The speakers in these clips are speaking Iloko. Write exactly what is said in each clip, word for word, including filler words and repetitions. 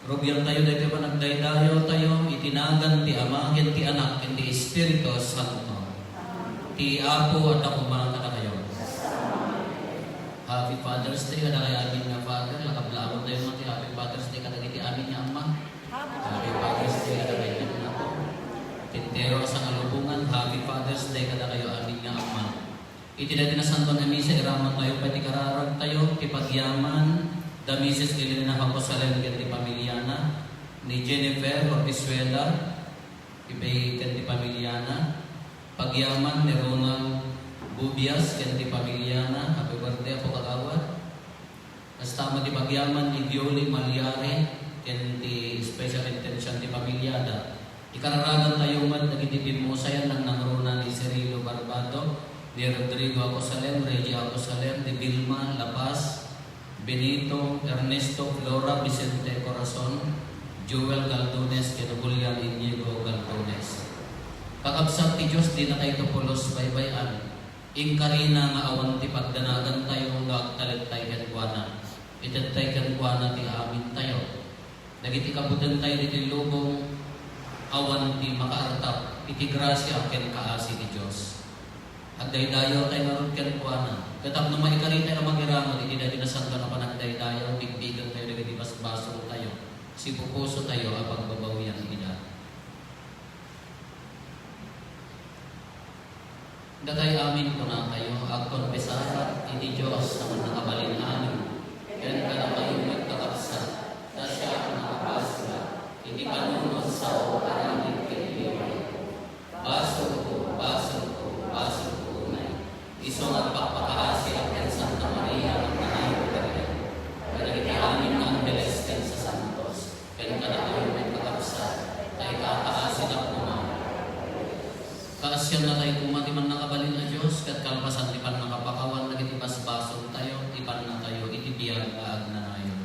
Rugiantayo daytoy panagdaydayaw tayo iti nagan ti Ama, ken ti Anak, ken ti Espiritu Santo. Ti Apo adda koma kadakayo. Happy Father's Day kadakayo amin nga father. Lakablaawentayo nga ti Happy Father's Day kadagiti amin nga ama. Happy Father's Day kadakayo amin nga ama. Ti entero a sangalubongan, Happy Father's Day kadakayo amin nga ama. Iti daytoy Nasantoan a Misa, iramantayo pay ti kararagtayo, ti pagyaman da Misis Elena Jacob Salem ken ti pamiliana, ni Jennifer Ortizuela, ibay ken ti pamiliana, pagyaman ni Ronald Bubias ken ti pamiliana, happy birthday, Apo Kagawad. Kasta met ti pagyaman ni Violi Malyari ken ti special intention ti pamiliada. Ikararagantayo met dagiti pimmusayan nang nangruna ni Cirilo Barbado, ni Rodrigo Acosalem, Reggie Acosalem, ni Vilma La Paz, Benito, Ernesto, Flora, Vicente Corazon, Joel Galdones, ken Julian Inigo Galdones. Kakabsat ti Dios, dinatayto pulos baybay-an. Inkarina nga awan ti pagdanagantayo nga agtalektay kenkuana. Itedtay kenkuana ti amintayo. Dagiti kabutentayo ditoy lubong, awan ti makaartap iti grasia ken kaasi ti Dios. Agdaydayawtayo ngarud kenkuana, ket tapno maikaritay a mangiramid iti daytoy nasantoan a panagdaydayaw, bigbigentayo dagiti basbasoltayo, sipupusotayo a pagbabawian ida. Datayo amin kunatayo, agkonfesar iti Dios a mannakabalin amin, ken kadakayo met, kakabsat, ta siak a nakapasola iti panunot, sao, aramid ken liwayo. Basolko, basolko, basolko unay. Isu nga agpakpakaasiak ken Santa Maria nga agnanayon dagiti, kadagiti amin nga angheles ken sasantos, ken kadakayo met, kakabsat, ta ikakaasidak koma. Kaasiannatayo koma ti mannakabalin a Dios, ket kalpasan ti pannakapakawan dagiti basbasoltayo, ipannatayo iti biag a agnanayon.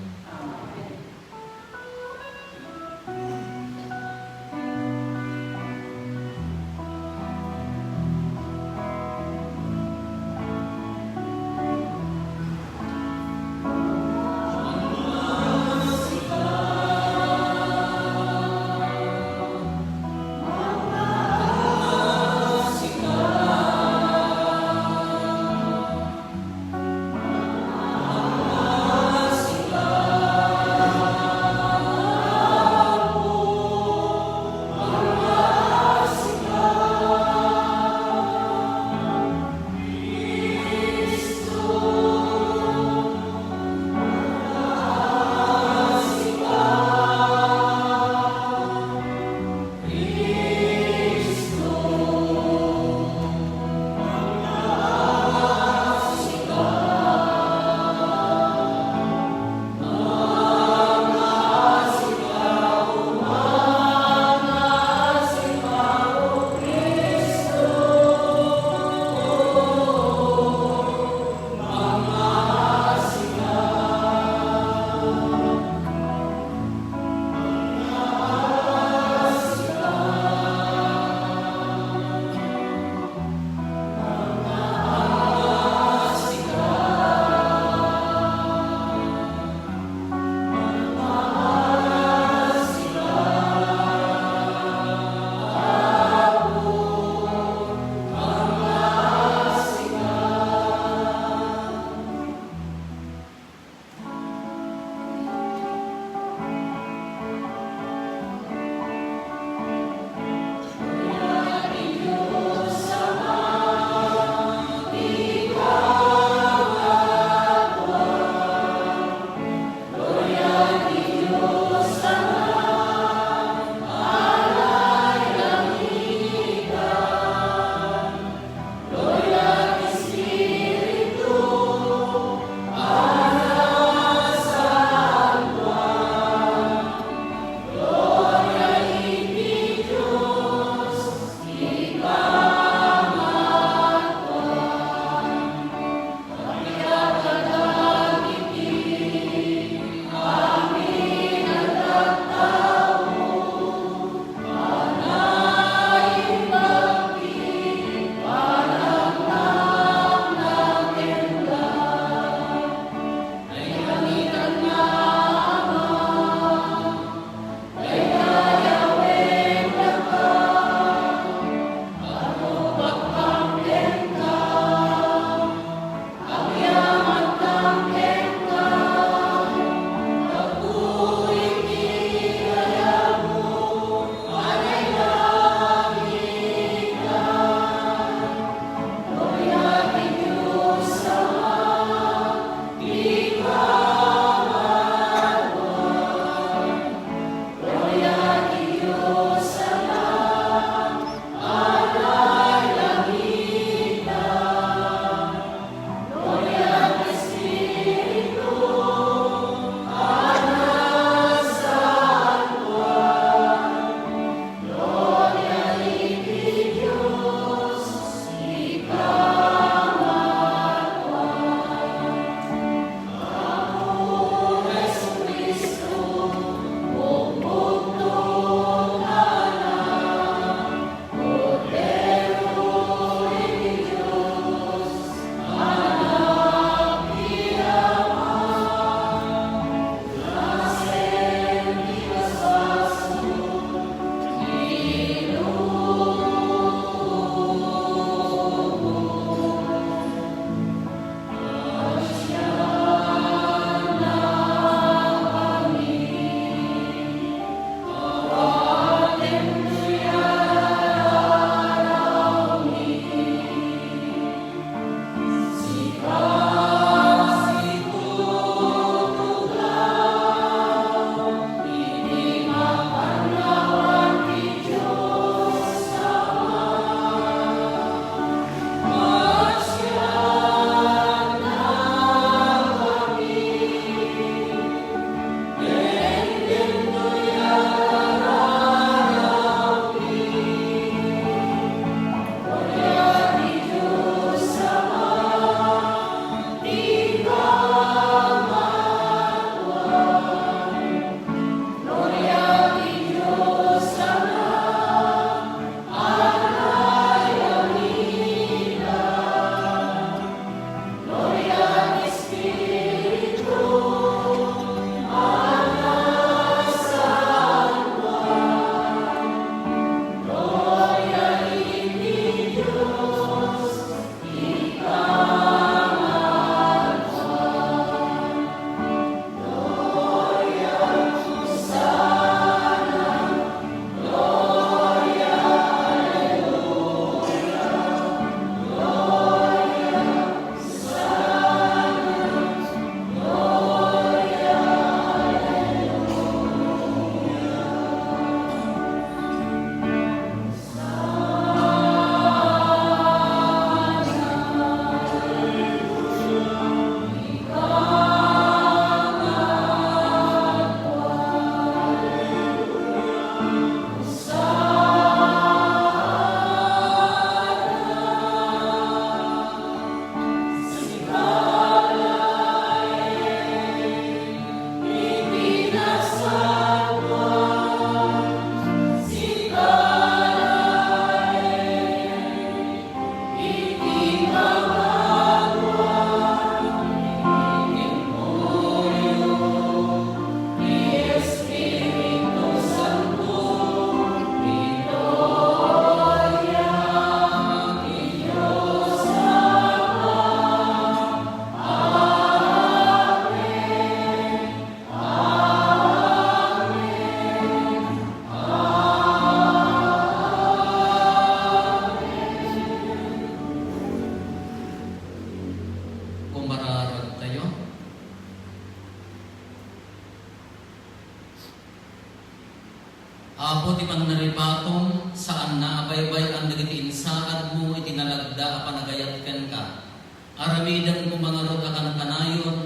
Apo ti pannaripatom, saanna a baybay-an dagiti insaadmo iti nalagda a panagayat kenka. Aramidem koma ngarud a kankanayon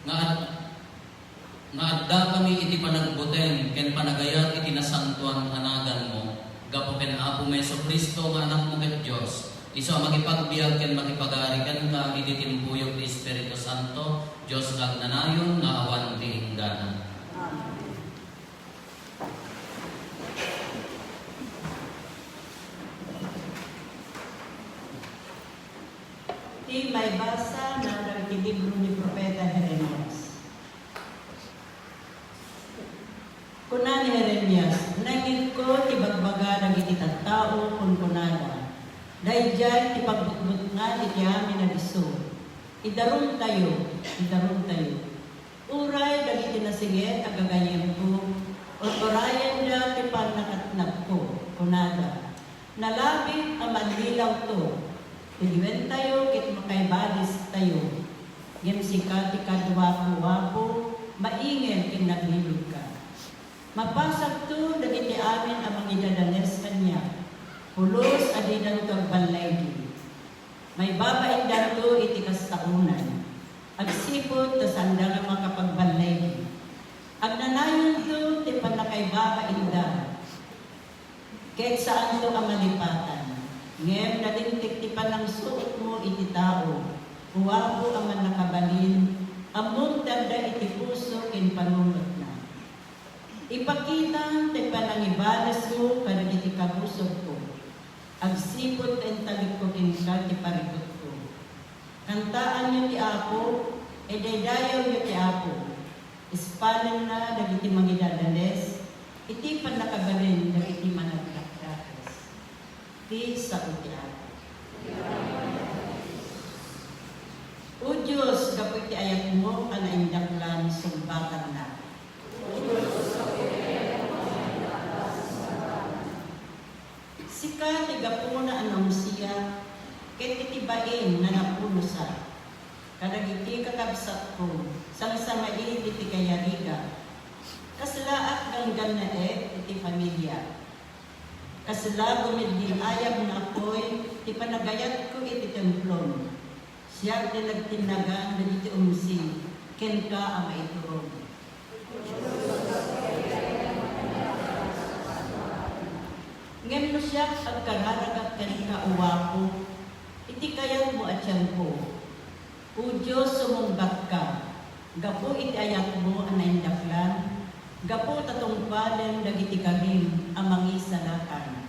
nga ad-, nga addakami iti panagbuteng ken panagayat iti nasantoan a naganmo. Gapu ken Apomi Jesu-Cristo nga Anakmo ket Dios, isu a makipagbiag ken makipagari kenka iti timpuyog ti Espiritu Santo, Dios nga agnanayon nga awan ti inggana. Amen. Ti maibasa na dagiti libro ni Profeta Jeremias. Kuna ni Jeremias, "Nangngegko ti bagbaga dagiti tattao, kunkunada, 'Daydiay ti pagbutbutngan iti amin a disso. Idarumtayo, idarumtayo.' Uray dagiti nasingit a gagayyemko, urayenda ti pannakatnagko, kunada, 'Nalabit a mallilawto, ti liwentayo ket makaibalistayo.' Ngem sika ti kaduako, Apo, maingel ken naglibigka. Mapasagto dagiti amin a mangidadanes kaniak, pulos a dinanto agballaygi. Maibabaindanto iti kastaonan, agsipud ta saanda nga makapagballaygi. Agnanayonto ti pannakaibabainda, ket saanto a malipatan. Ngem nalintik ti panangsuotmo iti tao, O Apo a Mannakabalin, ammom ti adda iti puso ken panunotna. Ipakitam ti panangibalesmo kadagiti kabusogko, agsipud ta intalekko kenka ti parikutko. Kantaanyo ti Apo, idaydayawyo ti Apo. Ispalenna dagiti mangidadanes iti pannakabalin dagiti managdakdakes. Ti sao ti Apo. O Dios, gapu iti ayatmo a naindaklan, sungbatannak. Sika ti gapuna a naumsiak, ket iti bain nga napulosak. Kadagiti kakabsatko, sangsangaili ti kayarigak. Kaslaak ganggannaet iti familia. Kasla gumiddi-ayab nga apuy ti panagayatko iti templom. Siak ti nagtinnagan dagiti umsi kenka a maiturong. Ngem no siak agkararagak kenka, O Apo, iti kayatmo a tiempo. O Dios, sumungbatka, gapu iti ayatmo a naindaklan, gapu ta tungpalem dagiti karim a mangisalakan.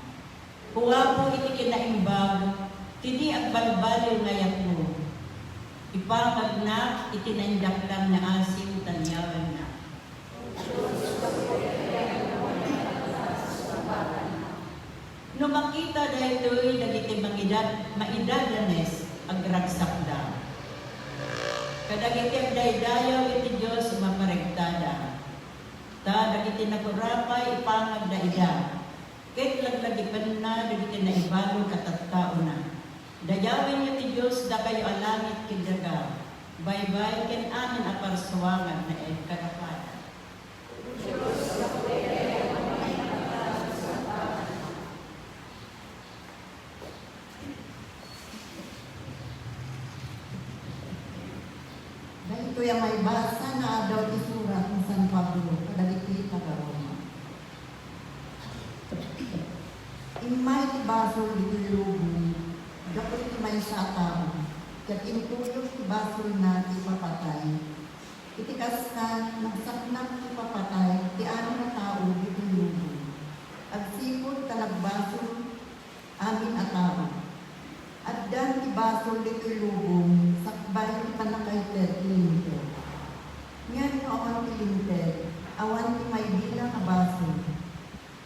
O Apo, iti kinaimbag ti di agbalbaliw nga ayatmo, ipangagnak iti naindaklan nga asin tan yawennak. No makita daytoy dagiti mangidad-, maidadanes, agragsakda. Kadagiti agdaydayaw iti Dios, maparegtada. Ta dagiti nagurapay, ipangagda ida, ket laglagipenna dagiti naibalud a tattaona. Dayawenyo ti Dios, dakayo a langit ken daga, baybay ken amin a parsuangan naed kadakuada. Daytoy a maibasa naaddaw ti surat ni San Pablo kadagiti taga-Roma. Immay ti basol ditoy lubong gapu iti maysa a tao, ket intuyok ti basolna ti ipapatay. Iti kasta, nagsaknap ti ipapatay ti amin a tao ditoy lubong, agsipud ta nagbasol amin a tao. Addan ti basol ditoy lubong sakbay ti pannakaited ti Linteg. Ngem no awan ti Linteg, awan ti maibilang a basol.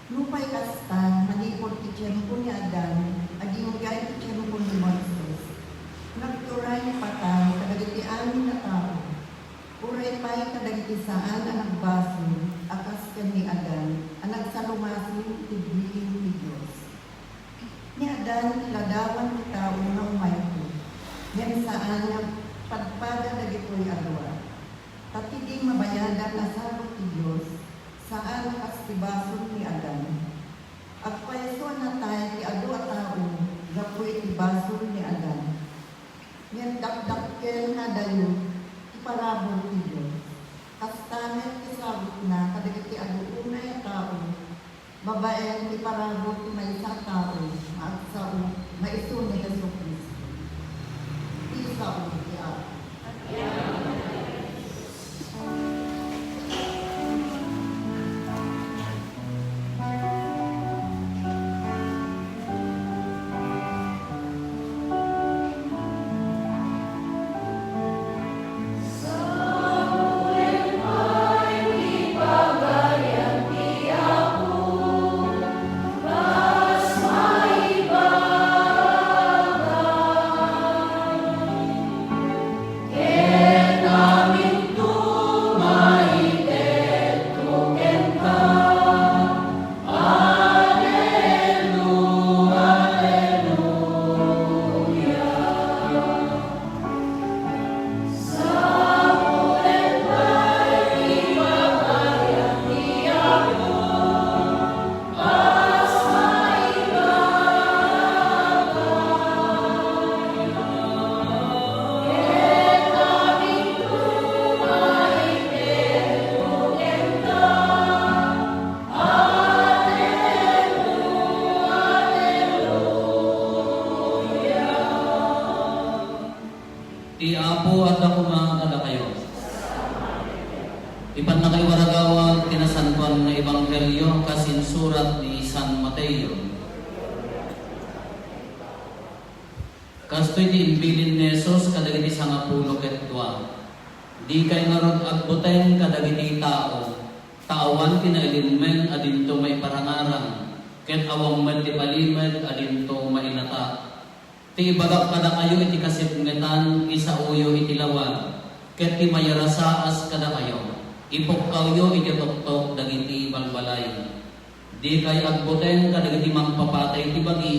Nupay kasta, manipud ti tiempo ni Adan, agingga iti tiempo ni Moises, nagturay ni patay kadagiti amin a tao. Uray pay kadagiti saan a nagbasol a kas ken ni Adan a nagsalumasin iti bilin ti Dios. Ni Adan ti ladawan ti tao nga umayto, ngem saan nga padpada dagitoy a dua. Ta ti di mabayadan a sabot ti Dios, saan a kas ti basol ni Adan. Agpayso a natay ti adu a tao gapu iti basol ni Adan. Ngem dakdakkel nga adayo ti parabur ti Dios. Kasta met ti sabutna kadagiti adu unay a tao, babaen ti parabur ti maysa a tao nga agsao nga isu ni Jesu-Cristo. Ti sao ti Apo. Ti Apo adda koma kadakayo. Ti pannakaiwaragawag ti nasantoan nga ebanghelio kas insurat ni San Mateo. Kastoy ti imbilin ni Jesus kadagiti sangapulo ket dua, "Dikay ngarud agbuteng kadagiti tao, ta awan ti nailimmeng a dinto maiparangarang, ket awan met ti palimed a dinto mailata. Ti ibagak kadakayo iti kasipngetan, isaoyo iti lawag, ket ti mayarasaas kadakayo, ipukkawyo iti toktok dagiti balbalay. Dikay agbuteng kadagiti mangpapatay ti bagi,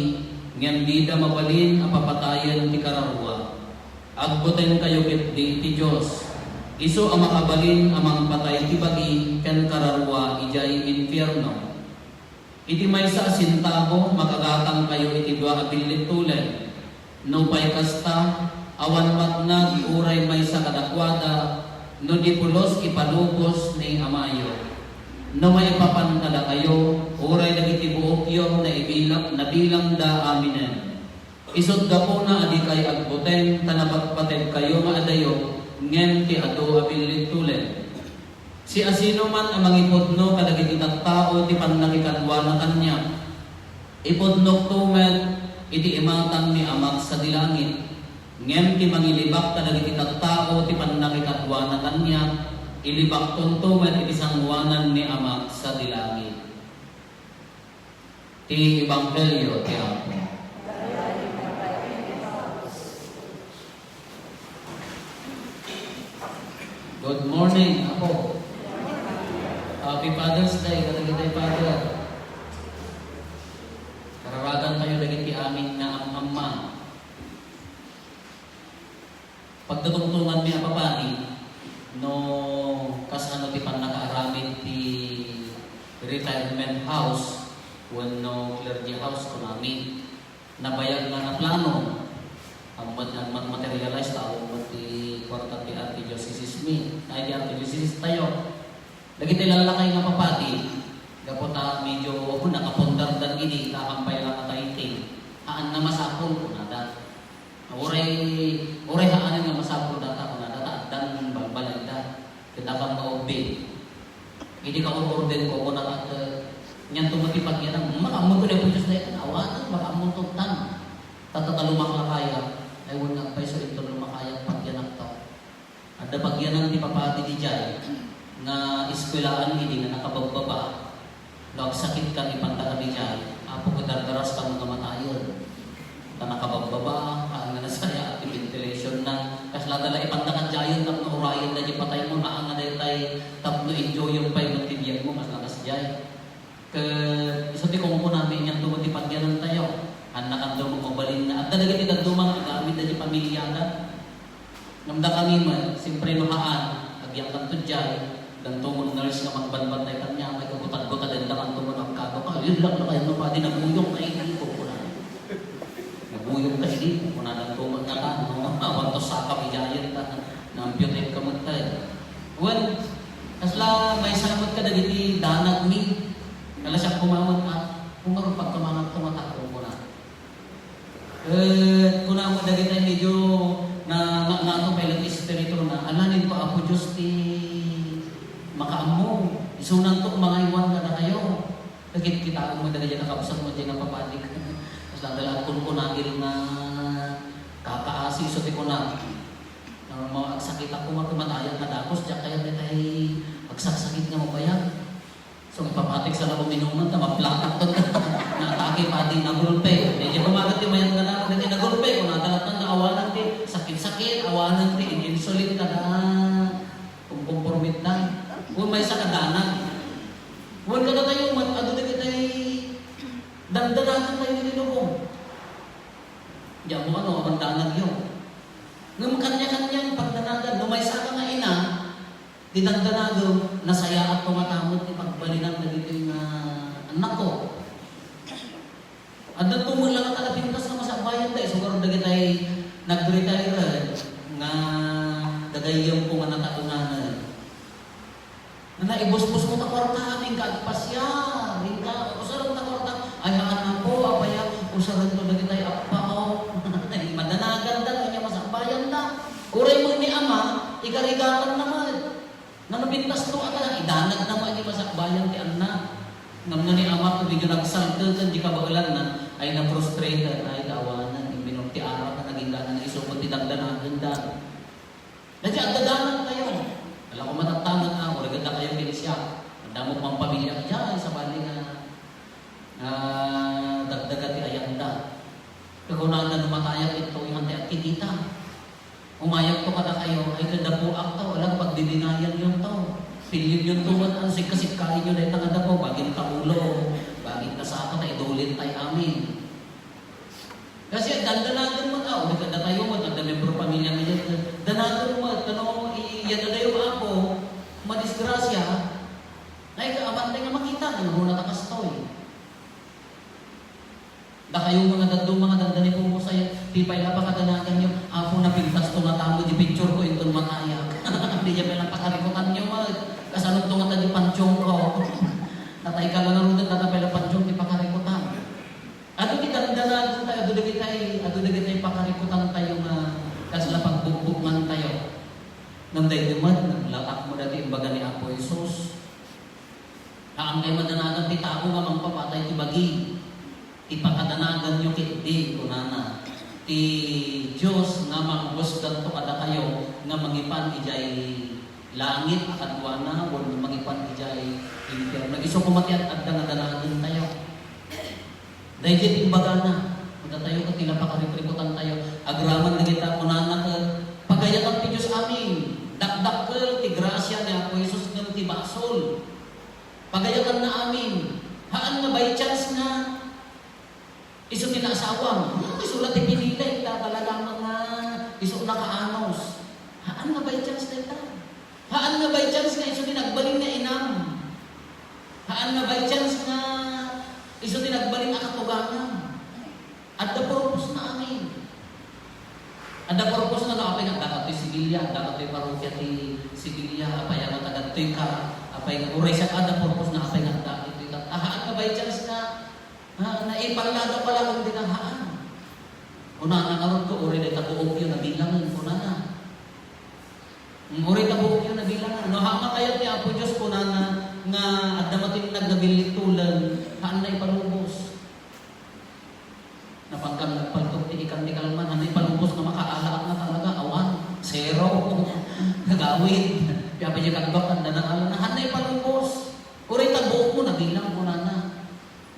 ngem dida mabalin a papatayen ti kararua. Agbutengkayo ketdi iti Dios, isu a makabalin a mangpatay ti bagi ken kararua idiay infierno. Iti maysa a sentabo, makagatangkayo iti dua a billit tulen. Nupay kasta, awan matnag uray maysa kadakuada, no di pulos ipalubos ni Amayo. No maipapan kadakayo, uray dagiti buokyo naibilak-, nabilangda aminen. Isut' gapuna a dikay agbuteng, ta napatpategkayo nga adayo, ngem ti adu a billit tulen. Siasinoman a mangipudno kadagiti tattao ti pannakikaduana kaniak, ipudnokto met iti imatang ni Amak sadi langit. Ngem ti mangilibak kadagiti tattao ti pannakikaduana kaniak, ilibaktonto met iti sangoanan ni Amak sadi langit." Ti Ebanghelio ti Apo. Good morning, Apo. Happy Father's Day kadagiti Father. Kararagantayo dagiti amin nga am-amma. Pagtutungtunganmi a papadi, no kasano ti pannakaaramid ti retirement house wenno clergy house, kunami. Nabayag nga naplano, ammet nga mat-, materialize ta awan met ti kuarta ti arkidiocesesmi, ay, ti arkidiocesestayo. Dagiti lallakay nga papadi, gapu ta medyo nakapundardan idi, kakambayla nga taytay, haan nga masapul, kunada. Uray, uray haanen nga masapul data, kunada, ta addan balbalayda, ket apan maubbi. Idi kaur-urdenko, kunada, ket nianto met ti pagyanam, makaammoto ni Apo Dios dayta, awanen, makaammoto tan. Tatta ta lumaklakayak, ay, wen nga agpayso inton lumakayat, pagyanakto. Adda pagyanan ti papadi diay nga eskuelaan idi nga nakababbaba. No agsakitkan, ipandaka diay, "Apo, ket dardaraskan nga matayen." Ta nakababbaba, haan nga nasayaat ti ventilationna. Kasla da la ipandaka diayen tapno urayen da diay pataymo, haan nga daytay tapno enjoyen pay met ti biagmo, kasla kasdiay. Ket isu ti kunkunami, nianto met ti pagyanantayo. Hannakanto met mabalin nga adda dagiti dadduma nga agamid dagiti pamiliada. Ngem dakami met, siempre no haan, agyankanto diay, Danto nga nurse nga mangbanbantay kaniak, ay kabutadbutadenda kanto nga agkabaka. Yun lang, lakay no padi, nabuyong ka idi, kuna. Nabuyong ka idi, kuna danto nga ngata, no? Awan to saka, biyayen ta, na-amputate ka met, tay. Wen, kasla maysa met kadagiti danagmi. Kala siak kumamot, ah, kung ano pagkamangan to, mata ko, kuna. Ket kunana dagiti medyo na, na, nato pay lang espiritu na, "Ala, ninto Apo Dios ti makaammo. Isunanto mangaywan kadakayo." Nakitkitaem met dagiti kakabsatmo diay nga papatik. Kasla adda la kunkunagil nga kakaasi isu ti kuna. Nga mao, agsakitak koma ti matayag nga dakes, diak kayat daytay agsaksakit nga mabayag. So, ipapatik sa la uminuman, ta maplatak to. Natake padi, nagulpe. Medyo kumagat ti mayat nga damo, dagiti nagulpe, kunana latta nga awanan ti sakit-sakit, awanan ti in-, insulin kada kumkumpormit da. Wen maysa ka danag. Wen kadatayo met, adu dagiti dandanagentayo iti lubong. Diak ammo no, awan danagyo. Ngem kaniakaniak pagdanagan, no maysa ka nga ina, ti dandanagem, nasayaat ko nga tammet ti pagbalinak dagitoy nga annakko. Adda tumo lang a taga-pintas nga masakbayan da, isu ngarud dagitay nag-retire nga gagayyemko nga nataenganen. Naibusbos mo ta kwarta, inka agpasiar, inka usaren ta kwarta. Ay, haan, Apo, apay a, usaren to dagitay appa, oh. Ay, madanagan da, anya masakbayan da. Uray mo ni ama, ikarigatan na met. Nano pintas to, ata, idanag na met, anya masakbayan ti annak. Ngem no ni ama, to medyo nagsaltel ken di kabaelan na, ay, na-frustrated, ay, awanen, imminum ti arak na naging gana na isukod ti dagdanagen da. Daydi adda danagtayo. Ala ko matattanget a, uray kadakayo ken siak. Adda met pamiliak diay sabali nga, ah, dagdaga ti ayanda. Kakunana no matayak ditoy, ante agkikita. Umayakto kadakayo, ay, kadapuakto, ala, pagbibingayanyo to. Pilyonyo to met, ang sikkasikkainyo dayta nga dapo, bagin ta ulo, bagin ta saka, ta idulin tay amin. Kasi dandanagan met, ah, uray kadatayo met, adda membro pamilya nga diay, danagan met, kano, i-, yan adayo, Apo, madisgrasya, ay, kaamantay nga makita, nga huna ta kastoy. Dakayo nga dadduma nga dandani, pumusay, ti pay la pakadanaganyo, Apo, napintas to nga tamo, di picture ko, inton matayak. Di diay pay la pakarikutanyo, met, kasano to nga ta di pansyong ko? Natay ka lang, ngaruden, ta pay la pansyong ti pakarikutan. Adu ti dandanagentayo, adu dagitay, adu dagitay pakarikutantayo nga kasla pagbukbukngantayo. Ngem daydi met, naglatak mo dati imbaga ni Apo Jesus. Haan kay madanagan ti tao nga mangpapatay ti bagi. Ipakadanaganyo ketdi, kunana, ti Dios nga manghusganto kadakayo nga mangipan idiay langit a kaduana wenno mangipan idiay impierno. Isu koma ti ad-, adda nga danagentayo. Daydi ti imbagana, datayo ket ti napakarikrikutantayo. Agraman dagita, kunana ket, pagayatam ti Dios amin. Dakdakkel ti grasia ni Apo Jesus ngem ti basol. Pagayatanna amin. Haan nga by chance nga isu ti naasawam. Hmm, isu la ti pinili, ta talaga nga isu nakaanos. Haan nga by chance dayta. Haan nga by chance nga isu ti nagbalin nga inam. Haan nga by chance nga isu ti nagbalin a katugangam. Adda purpose na amin. Adda purpose na no apay nga adda kadtoy Sevilla, adda kadtoy parokya ti Sevilla, apay nga tagadtoy ka, apay nga uray siak, adda purpose na apay nga adda kadtoy ka. Haan nga by chance nga, ha, naipallada pala kung dinahaan. Kunana ngarud ko, uray dayta buokyo nabilangen, kunana. Mm, uray ta buokyo nabilangan. No, haan nga kayat ni Apo Dios, kunana nga adda matimnag nga billittolen, haanna ipalubos. Napankan nagpaltok ti ikan ni Kalman, haanna ipalubos nga makaalaak na talaga, awan, zero. Nagawid. Kaya pa diay kaduak, anda na ala na, haanna ipalubos. Uray ta buokmo nabilang, kunana.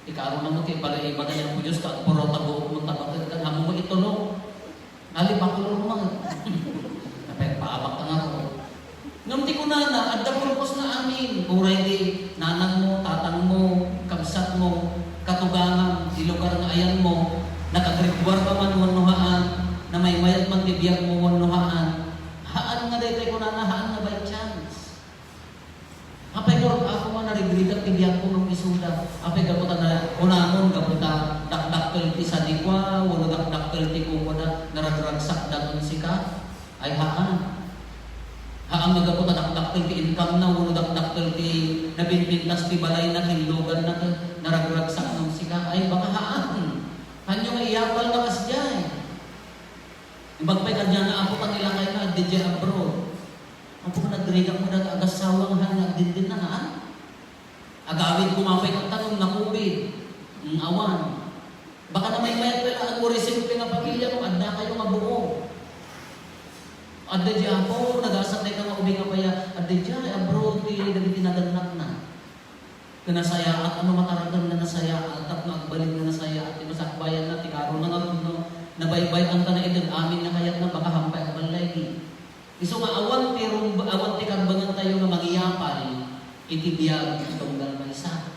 Ikaarona mo ti ibagay, ibagay ni Apo Dios, ta agpuro ta buokmo ta baket, kan amo mo itulok. Ali, pakulor mo. Napay, paabak ka nga ko. Ngem ti kunana, adda purpose na amin. Uray ti nanangmo, tatangmo, kabsatmo, katugangam, ti lugar nga ayanmo, nakagreduar ka man wenno haan, namaymayat man ti biagmo wenno haan. Haan nga daytoy kunana, haan nga by chance. Apay gapu ta na, kunamon gapu ta dakdakkel ti sadikua, wenno dakdakkel ti kukuada, naragragsakda ken sika? Ay, haan. Haan nga gapu ta dakdakkel ti income na, wenno dakdakkel ti nabinbintas ti balayna ken luganna ket naragragsak ken sika? Ay, baka haan. Haanyo nga iyapal nga kasdiay. Imbag pay kaniana, Apo, ta ni lakayna, adda idiay abroad. Apo, nagrigat mo dagiti agassawa nga haan nga agdindinna, haan? Agawid koma pay ket ta no na-covid. Mm, awan. Baka namaymayat pay laeng uray simple nga pamilya no adda kayo nga buo. Adda di Apo, nagasat dayta nga ubing a paya. Adda di abroad ti dagiti nadannakna. Ket nasayaat, ano mataraken nga nasayaat, tapno agbalin nga nasayaat ti masakbayanna, ti karona ngarud, no? Nabaybay-anta na ited amin nga kayatna, baka haan pay agballaygi. Isu nga awan ti rumb-, awan ti karbengantayo nga mangiyapal iti biag tunggal maysa.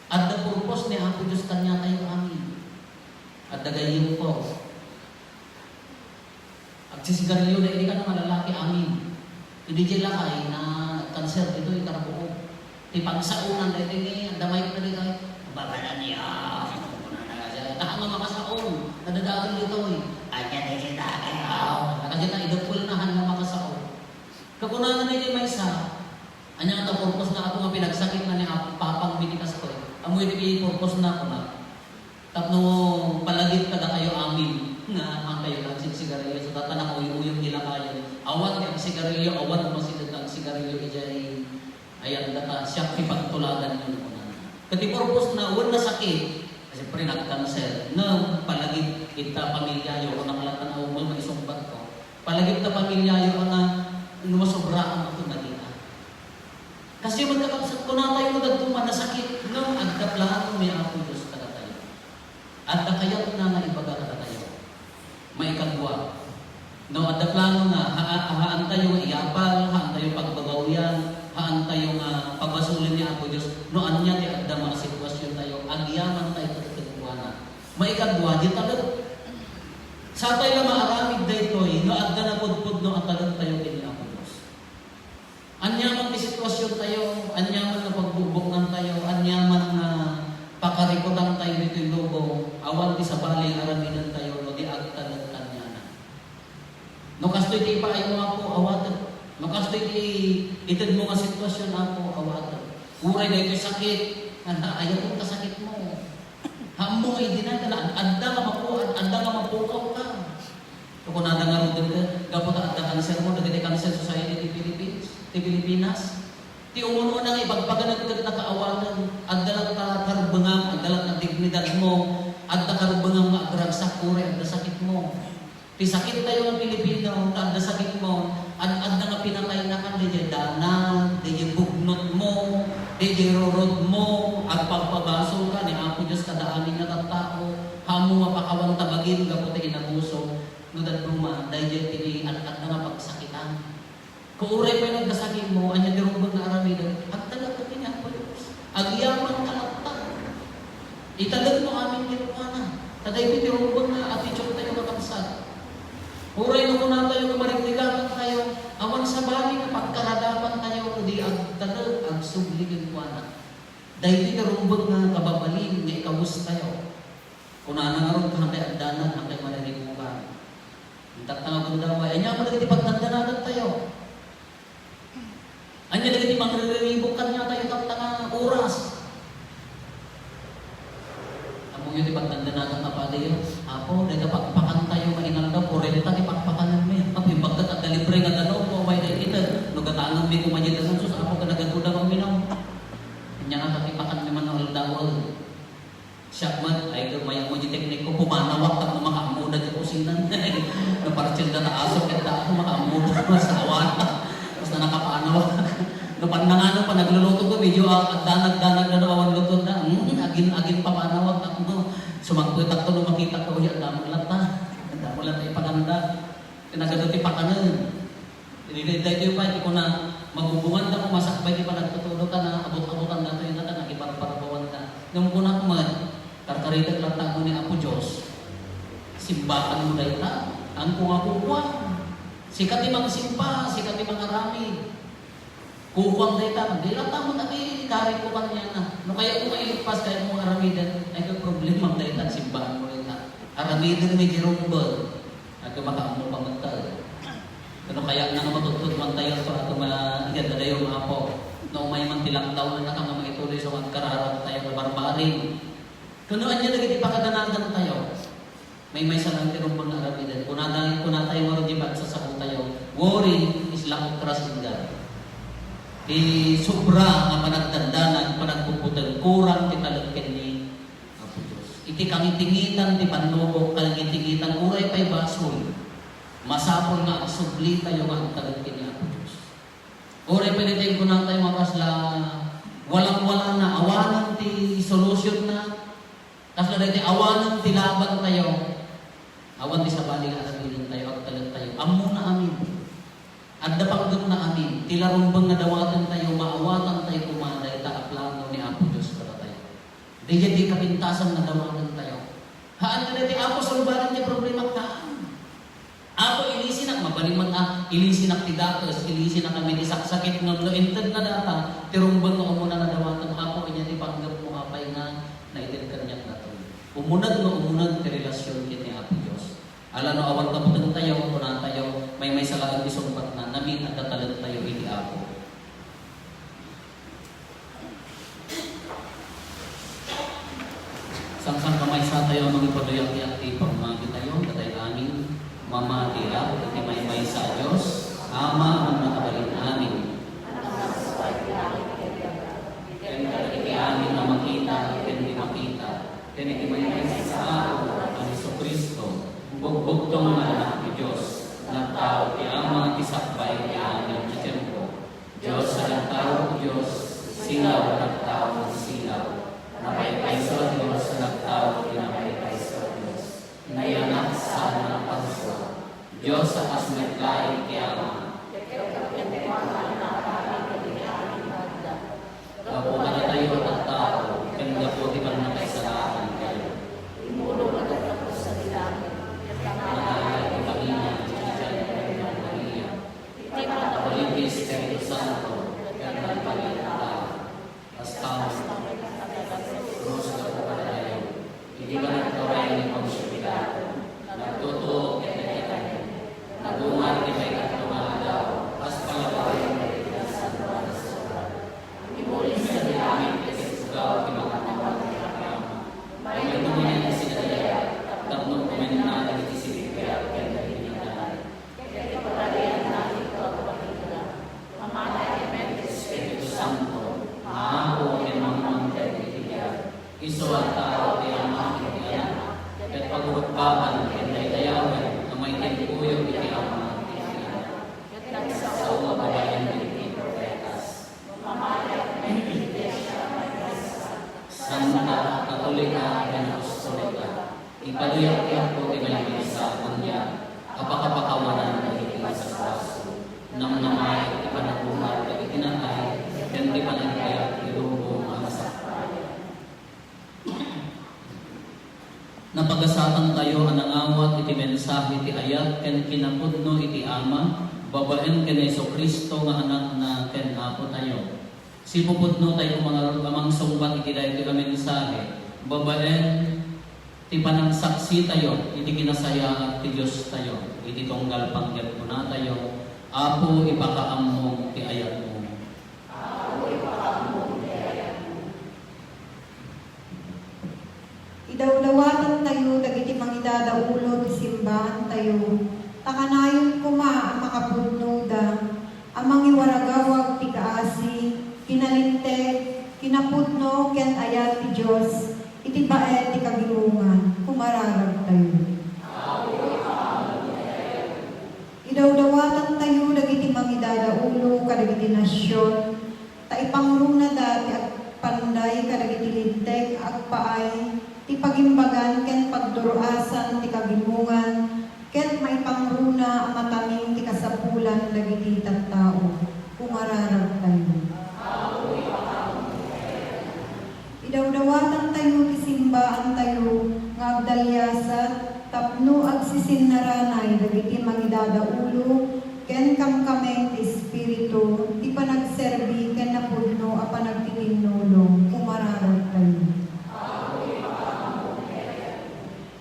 Adda purpose ni Apo Dios kaniatayo amin. Adda gayyemko. Agsisigarilio daydi kada nga lalaki amin. Idi diay lakay na nagkanser ditoy karbuog. Ti pagsaonan daytoy ni adda mayat na ditoy, "Babalan niya." Kunana nga siya, "Haan nga makasaon, nadadakel ditoy." Ania daytoy daging, aw. Nakasita, idupol na, haan nga makasaon. Kakunana daytoy maysa, "Ania nga ta purpose na ako nga pinagsakit na ni Ap-, Papang Mitikas ko eh. Amoy di purpose na ako na." Tapno palagip kadakayo amin nga haankayo nga agsigsigarilio, so, ta nakauy-uyong ti lakayen. Awan ti agsigarilio, awan umasideg nga agsigarilio idiay ayan data, siak ti pagtulaganyo, no, kunana. Ket ti purpose na, wen nasakit, siyempre, nagkanser. Ngem palagip ita pamilyayo, kunana latta nga umul, maisungbat ko. Palagip ta pamilyayo nga no masobraan ako nagita. Kasi met, kakabsat, kunatayo nga dadduma nasakit, ngem adda plano ni Apo Dios kadatayo. Adda kayatna nga ibaga kadatayo. Maikadua, no adda plano nga ha-, haantayo nga iyapal, haantayo pagbabawyan, haantayo nga pabasolen ni Apo Dios, no ania ti adda nga sitwasiontayo, agyamanta ket kenkuana. Maikadua, di talek. Satay la maaramid daytoy no adda napudpudno a talektayo ken ni Apo Dios. Aniaman ti sitwasiontayo, aniaman nga pagbugbukngantayo, aniaman nga pakarikutantayo ditoy lubong, awan ti sabali nga aramidantayo no di agtalek kaniana. No kastoy ti ipaaymo, Apo, awatek. No kastoy ti itedmo nga sitwasion, Apo, awatek. Uray daytoy sakit, nga ayaw ta sakitmo. Ammo nga idinay ka na, ad-, adda nga mapu-, ad-, adda nga mapukaw ka. Kunada ngaruden ket, gapu ta adda kansermo, dagiti Cancer Society ti Philippines, ti Pilipinas. Ti umuna nga ipagpaganadketna kaawaten, adda latta karbengam, adda latta dignidadmo, adda karbengam nga agragsak uray adda sakitmo. Ti sakittayo nga Pilipino, ta adda sakitmo, ad-, adda nga pinataynakan, daydiay danag, daydiay bugnotmo, daydiay rurodmo, agpagpabasolka ni Apo Dios kada amin nga tattao, ammo nga pakawanta bagim gapu ta inabuso, no dadduma, daydiay ti ad-, adda nga pagsakitan. Uray pay nagdasakitmo, ania ti rumbeng nga aramidem? Agtalek ka ken ni Apo Dios. Agyamanta latta. Italekmo amin kenkuana. Ta daytoy ti rumbeng nga attitude tayo, kakabsat. Uray no kunatayo nga marigrigatantayo, awan sabali nga pagkaradapantayo, no di agtalek, agsubli kenkuana. Daytoy ti rumbeng nga kababalin nga ikawestayo. Kunana ngarud, hankay agdanag, hankay mariribukan. Intatta nga gundaway, ania met dagiti pagdandanagantayo? Ania dagiti mangriribuk kaniatayo tatta nga oras? Ammoyo ti pagdandanagan nga padiyo, Apo, dayta pakpakantayo nga inaldaw, kurenta ti pakpakanenmi. Apo, imbag ket adda libre nga danum, no, may dayta, no gatangenmi koma diay danum, sus, Apo, ket nagadu-danum, minum. Ania nga ti pakanmi man no aldawen? Siak met, ay, mayat mo di teknik ko, pumanawak tapno makaammoda di kusina. No, partsien da ta aso, ket da ako makaammoda, masawa. Basta nakapanawak. No, pannangano, panagluluto ko, medyo, ah, danag-danag na no awan luto na. Hmm, agin, agin papanawak, tapno sumagpetak to, no, makita ko, uy, ang damo latta. Ang damo latta ipaganda. Kinagado ti pakanen. Idi daytoy pay ti kuna, mabubunganda koma sakbay ti panagtutulokana, abut-abutan datoy nga ta nagibarbarbawan ka. Ngem kuna koma, karkaritek latta ni Apo Dios, simbakan mo dayta, angko nga kukua. Sika ti mangsimba, sika ti mangaramid. Kukuam dayta, di lang tamon ati, karit ko kaniana. No kayatmo nga iligpas, kayatmo nga aramiden, ay, kay problemam dayta, simbaanmo dayta. Aramiden mi ti rumbeng. Agka makaammo pa man tayo. Kano kaya nga matuttutuan tayo so ato nga igad na dayo, Apo? No umay man ti lockdown, naka nga maituloy so agkararag tayo nga barbaring. Kano anya dagiti pakadanagan tayo? Maymaysa lang ti rumbeng nga aramiden. Kuna tayo, kuna tayo, wari di ba, sa sabo tayo. Worry is lack of trust in God. Ti sobra nga panagdandanag, panagpuputeng, kurang ti talek ken ni Apo Dios. Iti kangitingitan ti pannubok, kangitingitan, uray pay basol. Masapul nga agsubli tayo nga agtalek ken ni Apo Dios. Uray pay dayta kunatayo nga kasla walang-wala na, awanen ti solution na, kasla dayta awanen ti laban tayo, awan ti sabali nga aramiden tayo, agtalek tayo. Ammona amin. Adda panggepna amin. Ti la rumbeng nga dawaten tayo, maawatan tayo koma dayta a plano ni Apo Dios kadatayo. Daydiay ti kapintasan nga dawaten tayo. Haan nga dayta, Apo, sulbaden ti problema, haan. Apo, ilisinak, mabalin met a, ilisinak ti dakes, ilisinak amin ti saksakit, ngem no inted nga data, ti rumbeng nga umuna nga dawatem, Apo, ania ti panggepmo apay nga naited kaniak datoy? Umuneg nga umuneg ti relasion ken ni Apo Dios. Ala no awan ta buteng tayo, kuna tayo, maymaysa laeng ti sungbatna, nami, adda talek tayo iti Apo. Sangsankamaysa tayo a mangipaduyakyat ti pammati tayo, datay amin, mamatiak iti maymaysa a Dios, Ama a mannakabalin amin. Ken kadagiti amin a makita ken di makita, ken iti maymaysa a Apo a Jesu-Cristo, bugbugtong nga Anak ti Dios, nagtao ti Ama ti sakbay ti amin a tiempo. Dios a nagtao ti Dios, silaw a nagtao ti silaw, napaypayso a Dios a nagtao ti napaypayso a Dios, nayanak saan a naparsua, Dios a kas met laeng ti Ama. Gapu kadatayo a tattao, ken gapu ti pannakaisalakantayo. Immulong a naggapu sadi langit, ket nangnanaya ti bangina, idiay Birhen Maria. Iti pannakabalin ti Espiritu Santo, ken nagbalin a tao. Kasta met, krus gapu kadatayo. Idi panagturay ni Poncio Pilato, nagtutuok ken nagkatanem. Nagungar ti maikatlo nga aldaw, kas palabawen dagiti nasantoan a surat. Immuli sadi langit ket isuggaw ti makannawan ti Abraham. Maymaysa manen ti sinadayag, tapno umenna dagiti sibbibiag ken dagiti nagdanay. Ket iti pagarianna ti agpakita, mamati met ti Espiritu Santo, nga Apo ken Manguanted iti biag. Isu a tao ti Ama ken ti Anak, ket pagurukbaban ken daydayawen a maitimpuyo iti Ama ken ti Anak. Ket nagsasao a babaen dagiti profetas. Mamati met iti Iglesia a maymaysa, santa, katolika, ken apostolika. Ipaduyakyatko ti maymaysa a buniag a pakapakawanan dagiti basbasol, namnamaek ti panagungar dagiti natay, ken ti panagbiag ti lubong a masakbayan. Napagasatantayo a nangawat iti mensahe ti ayat ken kinapudno iti Ama, babaen ken Jesu-Cristo nga Anakna ken Apotayo. Sipupudnotayo koma ngarud a mangsungbat iti daytoy a mensahe, babaen ti panangsaksitayo iti kinasayaat ti Diostayo iti tunggal panggepkunatayo, Apo, ipakaammom ti ayatmo. Idawdawatantayo dagiti mangidadaulo ti simbaantayo, ta kanayon koma a makapudnoda a mangiwaragawag ti kaasi, kinalinteg, kinapudno ken ayat ti Dios iti baet ti kagimongan. Kumararagtayo. Idawdawatantayo dagiti mangidadaulo kadagiti nasion, ta ipangronada ti agpanday kadagiti linteg a agpaay ti pagimbagan ken pagdur-asan ti kagimongan, ket maipangrona a mataming ti kasapulan dagiti tattao. Kumararagtayo. Idawdawatantayo ti simbaantayo nga agdaliasat tapno agsisinnaranay dagiti mangidadaulo Ken kamkameng ti Espiritu, ti panagserbi ken napudno a panagtitinnulo, kumararagtayo.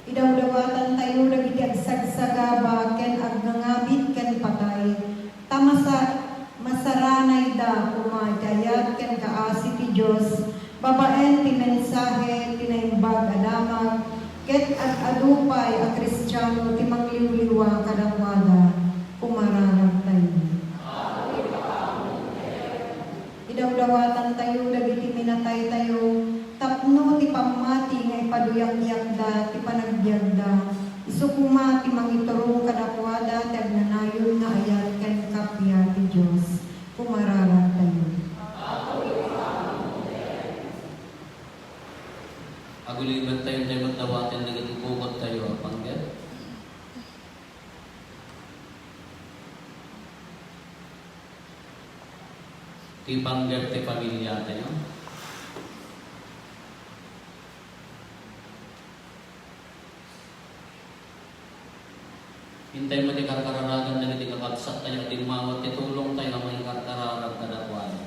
Idawdawatantayo dagiti agsagsagaba ken agngangamit ken patay, ta masa-, masaranayda koma iti ayat ken kaasi ti Dios babaen ti mensahe ti Naimbag a Damag, ket ad-adu pay a Kristiano ti mangliwliwa kadakuada. Kumararagtayo. Idawdawatantayo dagiti minataytayo tapno ti pammati nga ipaduyakyakda ti panagbiagda, isu koma ti mangiturong kadakuada ti agnanayon nga ayat ken kappia ti Dios. Kumararagtayo. Agulibentayo, intay met dawaten dagiti bukodtayo a panggep. Ti panggep ti pamiliatayo. Intay met ti karkararagan dagiti kakabsattayo a dimmawat ti tulongtayo a mangikarkararag kadakuada.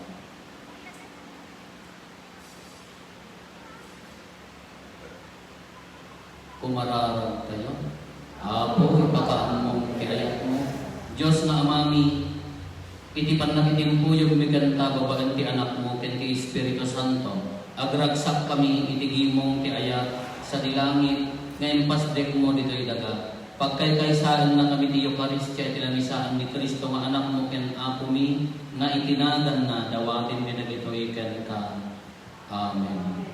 Kumararagtayo. Apo, ipakaammom ti ayatmo. Dios nga Amami, iti pannakitimpuyogmi kenta babaen ti Anakmo ken ti Espiritu Santo, agragsakmi iti gimong ti ayat sadi langit nga impasdekmo ditoy daga. Pagkaykaysaennakami ti Eukaristia iti lamisaan ni Cristo nga Anakmo ken Apomi, nga iti naganna dawatenmi dagitoy kenka. Amen.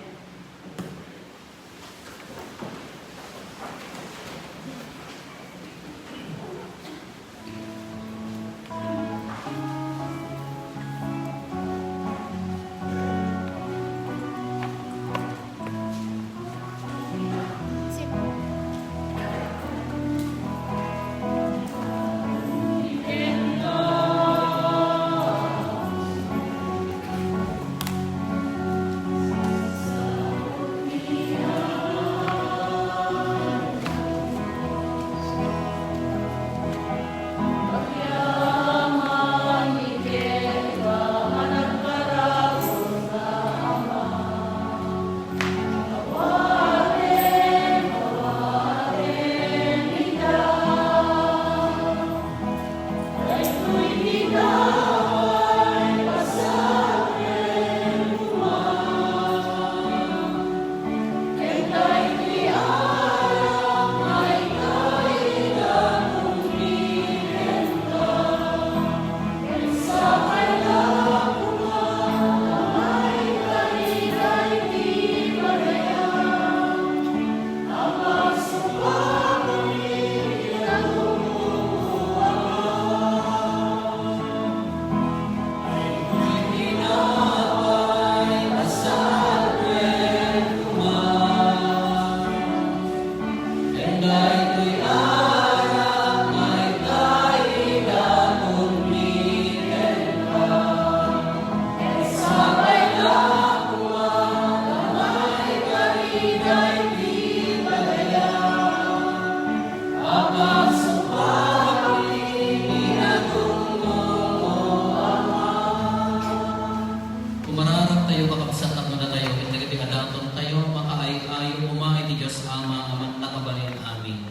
Kumararagtayo, kakabsat, tapno datayo ket dagiti adatontayo makaay-ayo koma iti Dios Ama a mannakabalin amin.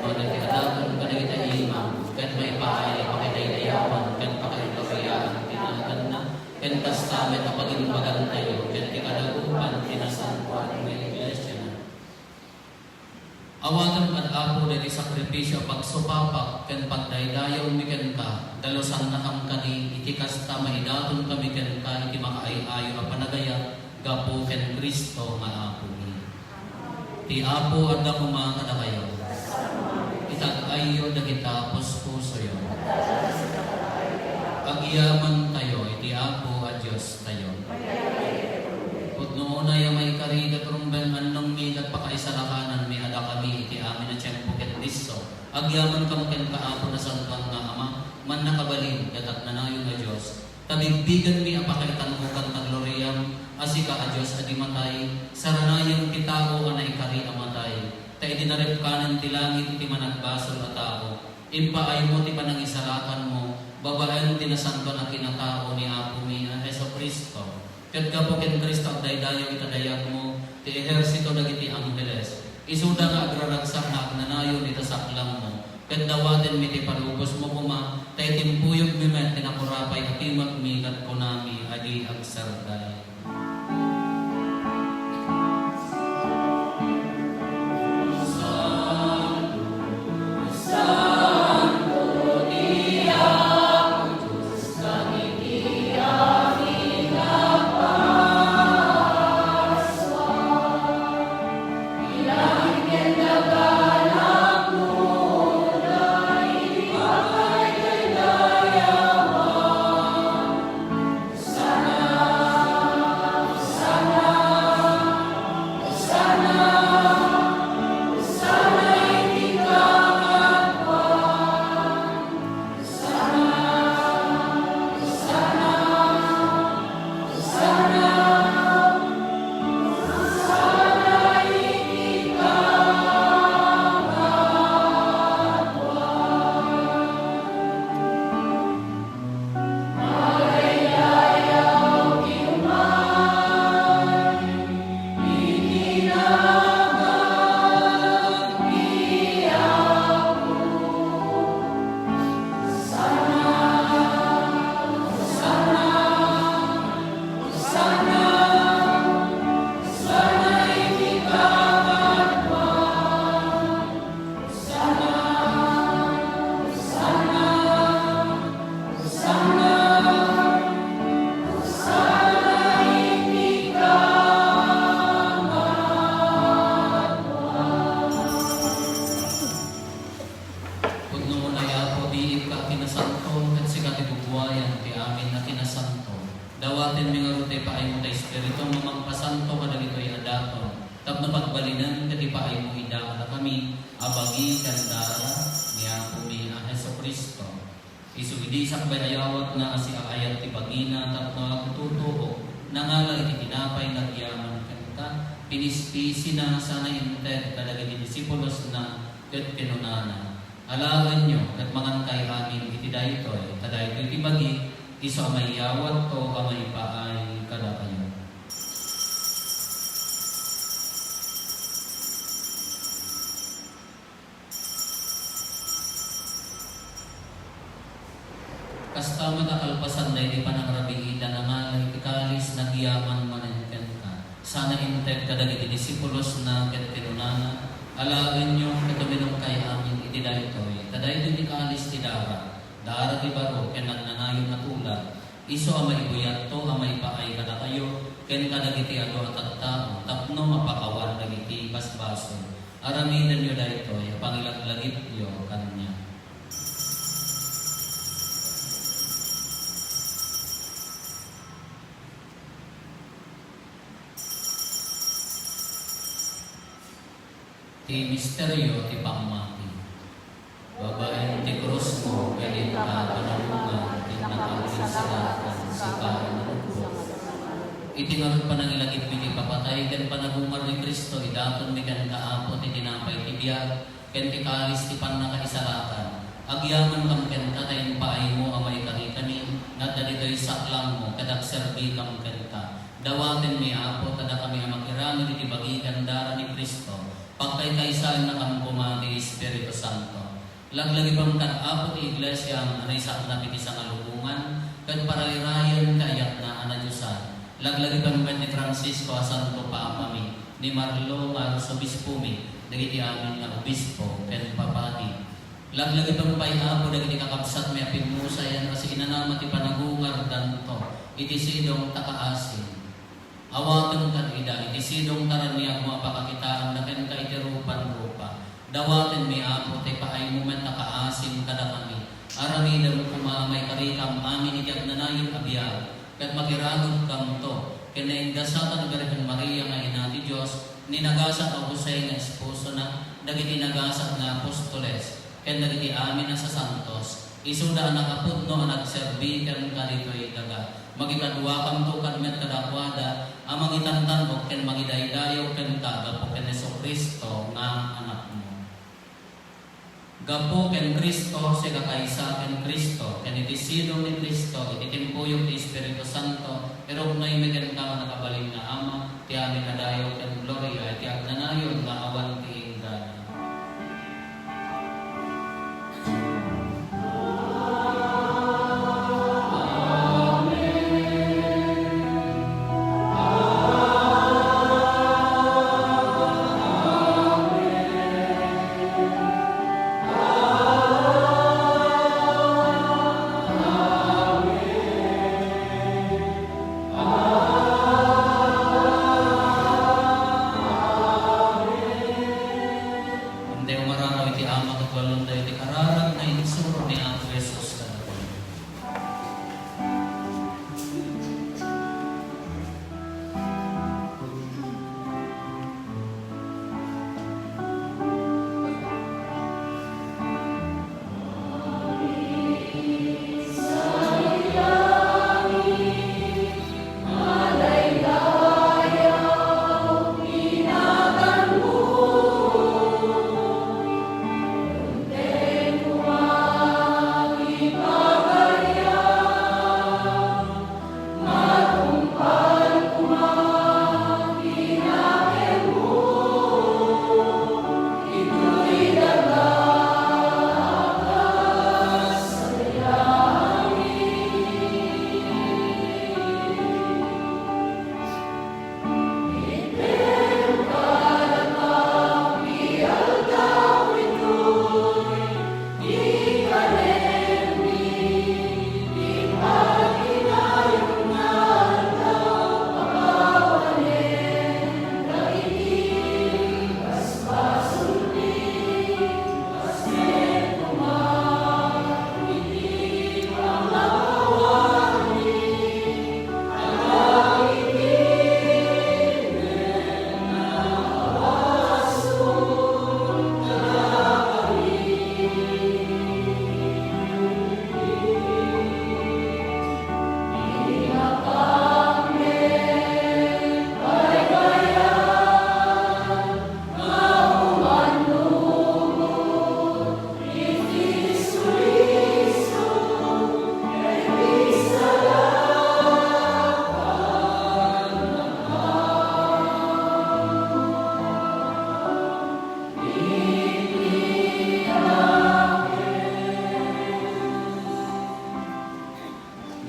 Dagiti adaton kadagiti imam ket maipaay a pakidaydayawan ken pakaigloria ti naganna, ken kasta met a pagimbagantayo ket ti kadagupan ti nasantoan nga iglesia. Awatem, Apo, dagiti sakrifisio a pagsupapak ken pagdaydayawmi kenka, dalusannakam kadi iti kasta maidatonkami kenka iti makaay-ayo a panagayat gapu ken Cristo nga Apomi. Ti Apo adda koma kadakayo. Itag-ayyo dagita puspusoyo. Agyamantayo iti Apo a Diostayo. Pudno unay a maikari ket rumbeng annongmi ket pakaisalakanan a dakami iti amin a tiempo ken disso. Agyamankami kenka, Apo, Nasantoan nga Ama, Mannakabalin ket Agnanayon a Dios. Ta bigbigenmi a pakaitan-okanta ti gloriam, a sika a Dios a di matay, saranayem ti tao a naikari a matay. Ta idi naripkanen ti langit iti managbasol a tao, Impaaymo ti panangisalakanmo babaen ti nasantoan a kinatao ni Apomi a Jesu-Cristo. Ket gapu ken Cristo, agdaydayaw ita dayagmo ti ehersito dagiti angheles. Isuda nga agraragsak nga agnanayon ita saklangmo, ket dawatenmi ti palubosmo koma, ta itimpuyogmi met ti nakurapay a timekmi ket kunami a di agserday. Pudno mo, Apo, biit ka a kinasanto, ket sika ti bubuayan ti amin a kinasanto. Dawatenmi ngarud ti ipaaymo ti Espiritu nga mangpasanto kadagitoy a daton, tapno pagbalinen ket ipaaymo ida kadakami a bagi ken dara ni Apomi a Jesu-Cristo. Isu idi sakbay a yawatna a siaayat ti bagina tapno agtutuok, nangala iti tinapay nga agyaman kenka, pinispisina sana inted kadagiti disipulosna, ket kinunana, "Alaenyo ket mangankay amin iti daytoy, ta daytoy ti bagi, isu a mayawatko a maipaay kadakayo." Kasta met a kalpasan daydi panangrabiidan, nangala iti kalis, nagyaman manen kenka. Sana inted kadagiti disipulosna ket kinunana, "Alaenyo ket uminumkay amin iti daytoy, ta daytoy ti kalis ti dara, dara ti baro ken agnanayon a tulag, isu a maibuyatto a maipaay kadakayo ken kadagiti adu a tattao tapno mapakawan dagiti basbasol. Aramidenyo daytoy a pangilaglagipyo kaniak." Ti misterio ti pammati. Babaen ti krusmo ken inka a panagmula, ti nakaagserbi kenka a nalukbong. Iti ngarud panangilagipmi ti ipapatay ken panagungar ni Cristo, idatonmi kenka, Apo, ti tinapay ti biag ken ti kalis ti pannakaisalakan. Agyamankam kenka ta impaaymo a maikarikami nga adda ditoy saklangmo ket agserbikam kenka. Dawatenmi, Apo, ta dakami a makiramid iti bagi ken dara ni Cristo, pagkaykaysaennakam koma ti Espiritu Santo. Laglagipem kad, Apo, ti Iglesiam a naisaknap iti sangalubongan ket parayrayen ti ayatna a nadiosan. Laglagipem met ni Francisco a Santo Papami, ni Marlo nga Arsobispomi, dagiti amin nga obispo ken papadi. Laglagipem pay, Apo, dagiti kakabsatmi a pimmusayan a siinanama ti panagungardanto iti sidong ta kaasim. Awatem kad ida iti sidong ta raniagmo a pakakitaanda kenka iti rupan rupa. Dawatenmi, Apo, ta ipaaymo met a kaasim kadakami. Aramidem koma a maikarikam amin iti agnanayon a biag, ket makiramidkamto ken naingasatan a Birhen Maria nga Ina ti Dios, ni nagasat a Jose nga esposona, dagiti nagasat nga apostoles, ken dagiti amin a sasantos, isuda a nakapudno a nagserbi kenka ditoy daga. Makikaduakamto kad met kadakuada a mangitantan-ok ken mangidaydayaw kenka gapu ken Jesu-Cristo nga Anakmo. Gapu ken Cristo, sika kaysa ken Cristo, ken iti sidong ni Cristo, iti timpuyog ti Espiritu Santo, iruknoymi kenka nga nakabalin nga Ama, ti amin a dayo ken gloria iti agnanayon nga awan ti inggana. Intayo mararaw iti Ama ket walontayo iti kararag nga insuro ni Apo Jesus kadatayo.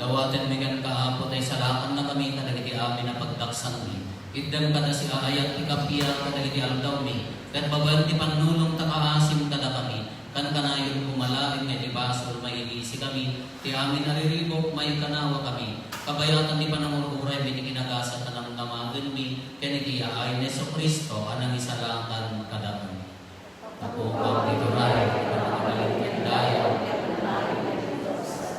Dawatenmi kenka, Apo, ta isalakannakami kadagiti amin a pagdaksanmi. Itdem kadasi a ayat ti kappia kadagiti aldawmi, ket babaen ti pannulongta, kaasim kadakami, kankanayon koma laeng nga iti basol, mailisikami, ti amin a riribuk, maikanawakami, kabayatan ti panangur-uraymi iti kinagasat a namnamaenmi, ken iti yaay ni Jesu-Cristo a nangisalakan kadakami. Tapukam ti turay, iti pannakabalin ken dayaw.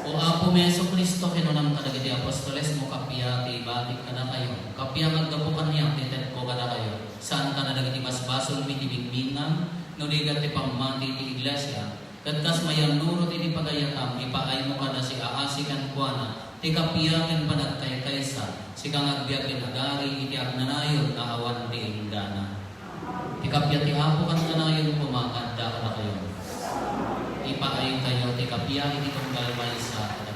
O Apomi a Jesu-Cristo, kinunam kadagiti apostolesmo, kappia ti ibatik kadakayo, kappia nga aggapu kaniak ti tedko kadakayo. Saan kadagiti basbasolmi ti mingminang, no di ket ti pammati ti iglesia. Ket kas mayannurot iti pagayatam, ipaaymo kadasi a asi kenkuana ti kappia ken panagkaykaysa, sika nga agbiag ken agari iti agnanayon nga awan ti inggana. Ti kappia ti Apo kankanayon koma nga adda kadakayo. Ipaaytayo ti kappia iti tunggal maysa kadakayo.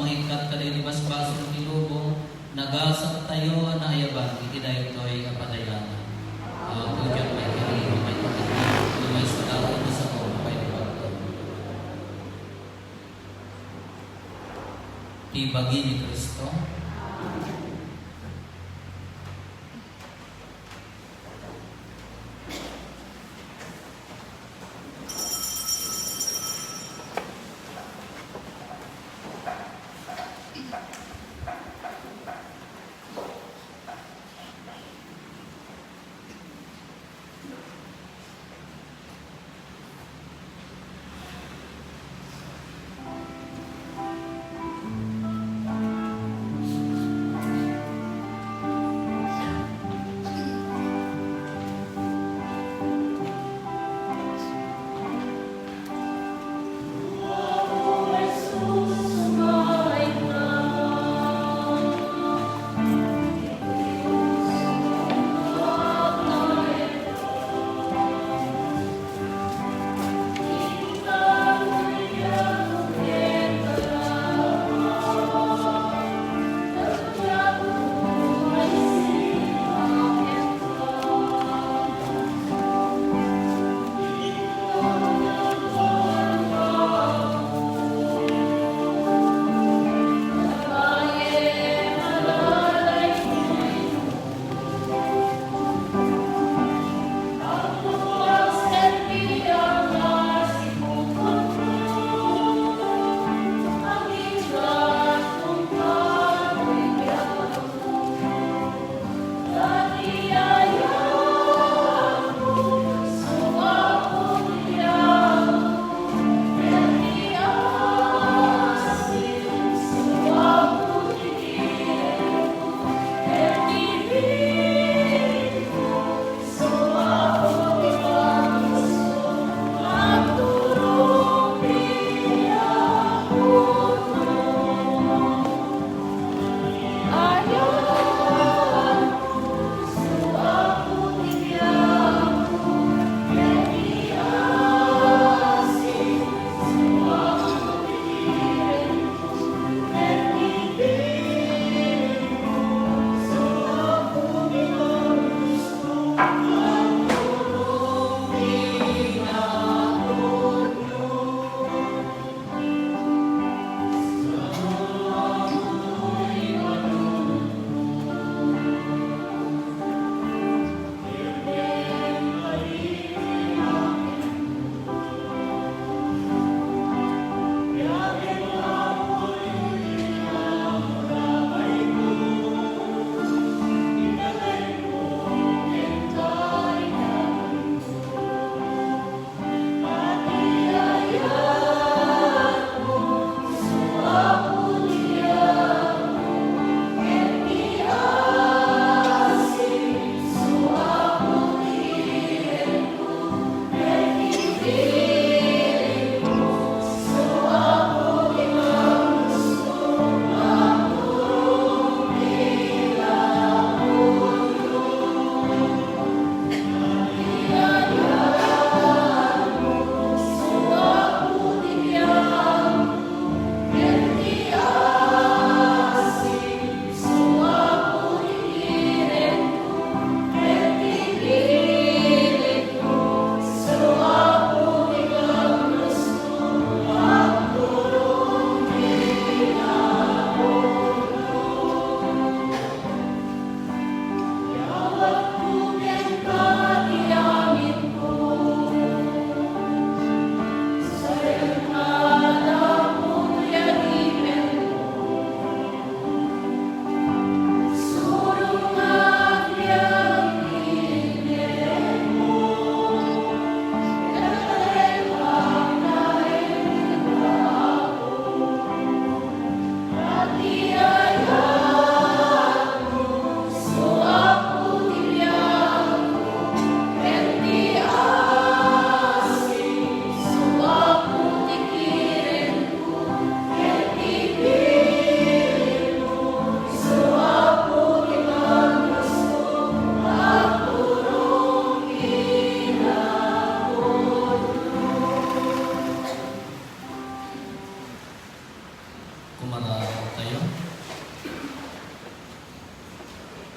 Mangikkat kadagiti basbasol ti lubong, nagasattayo a naayaban iti daytoy a padayanan. Apo, diak maikari, maikari, maisalakan ti sao a pay ti pagtulong. Ti bagi ni Cristo. Tayo.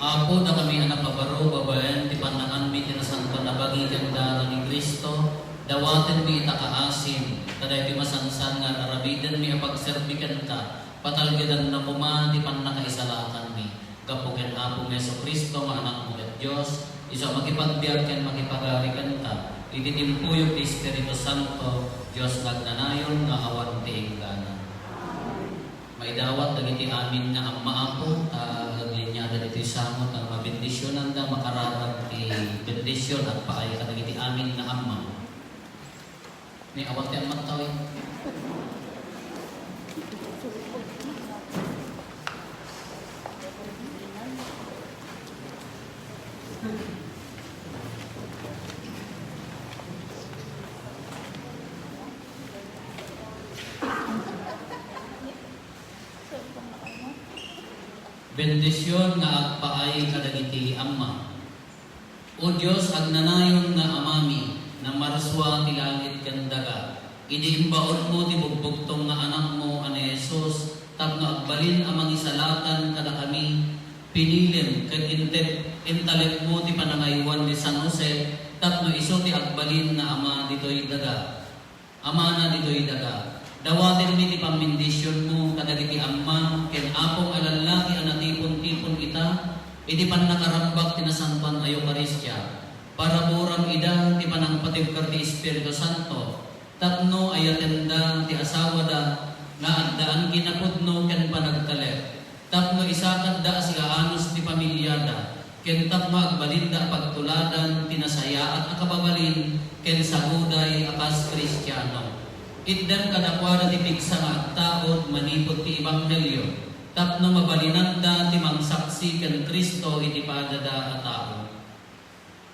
Apo, dakami a napabaro babaen ti pannanganmi ti nasantoan a bagi ken dara ni Cristo, dawatenmi ita kaasim, ta daytoy masansan nga ar-aramidenmi a pagserbi kenka, patalgedanna koma ti pannakaisalakanmi. Gapu ken Apomi Jesu-Cristo nga Anakmo ket Dios, isu a makipagbiag ken makipagari kenka, iti timpuyog ti Espiritu Santo, Dios nga agnanayon nga awan ti inggana. Maidawat dagiti amin nga amma, Apo, ta agliniada ditoy samot nga mabendisionanda, makararag ti bendision, agpaay kadagiti amin nga amma. Ni awan ti ammat tawen. Bendision nga agpaay kadagiti amma. O Dios, agnanayon nga Amami, namarsua ti langit ken daga, idi imbaonmo ti bugbugtong nga Anakmo a ni Jesus tapno agbalin a mangisalakan kadakami, pinilim ket inted-, intalekmo ti panangaywan ni San Jose tapno isu ti agbalin nga ama ditoy daga. Amana ditoy daga, dawatenmi ti pammendisionmo kadagiti ammam ken apom a lallaki a natipon-tipon ita iti pannakarambak ti Nasantoan a Eukaristia. Paraburam ida ti panangpatibker ti Espiritu Santo tapno ayatenda ti asawada nga addaan kinapudno ken panagtalek. Tapno isakatda a siaanus ti pamiliada, ken tapno agbalinda a pagtuladan ti nasayaat a kababalin ken saguday a kas Kristiano. Itdan kadakuada ti pigsa nga agtaud manipud ti ebanghelio, tapno mabalinanda ti mangsaksi ken Cristo iti padada a tao.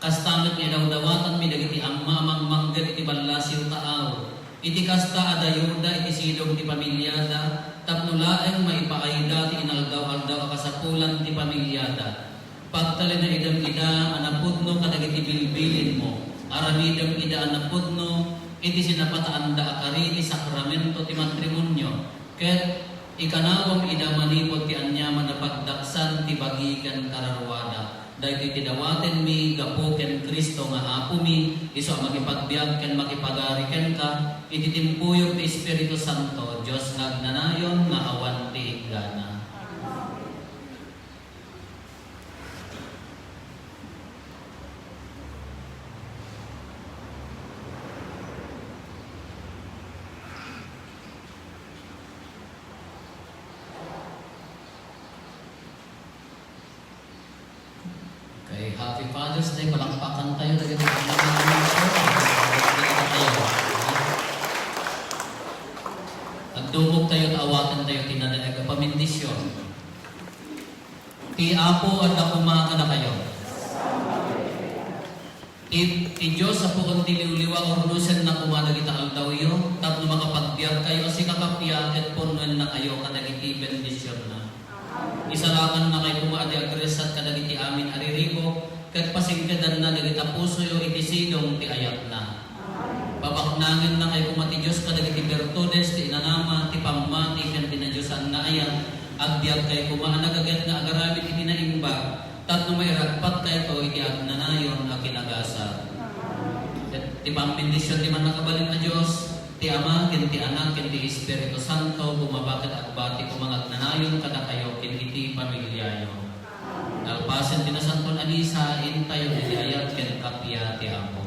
Kasta met nga idawdawatanmi dagiti amma a mangmangged iti ballasiw ta aw, iti kasta, adayoda iti sidong ti pamiliada, tapno laeng maipaayda ti inaldaw-aldaw a kasapulan ti pamiliada. Pagtalinaedem ida a napudno kadagiti bilbilinmo, aramidem ida a napudno iti sinapataanda a kari ti sakramento ti matrimonio, ket ikanawem ida manipud ti aniaman a pagdaksan ti bagi ken kararuada. Daytoy ti dawatenmi gapu ken Cristo nga Apomi, isu a makipagbiag ken makipagari kenka, iti timpuyog ti Espiritu Santo, Dios nga agnanayon nga awan ti inggana. Okay, Happy Father's Day. Palakpakan tayo dagiti anak tayo. Agdumog tayo, ta awaten tayo ti nadaag a pamendisyon. Ti Apo adda koma kadakayo. Ti, ti Dios a puon ti liwliwa, urnosenna koma dagita aldawyo, tapno makapagbiagkayo a sika kappia ket punnennakayo kadagiti bendisionna. Isalakannakayo koma a di agresat kadagiti amin a riribuk, ket pasingkedanna dagita pusoyo iti sidong ti ayatna. Pabaknangennakayo koma ti Dios kadagiti birtudes ti inanama, ti pammati, ken ti nadiosan nga ayat. Agbiagkayo koma a nagaget nga agaramid iti naimbag, tapno mairagpatkayto iti agnanayon a kinagasat. Ket ti pammendision ti Mannakabalin a Dios, ti Ama, ken ti Anak, ken ti Espiritu Santo, bumaba ket agbati koma nga agnanayon kadakayo ken iti pamiliayo. Nalpasen ti Nasanton a Misa, intayo iti ayat ken kappia ti Apo.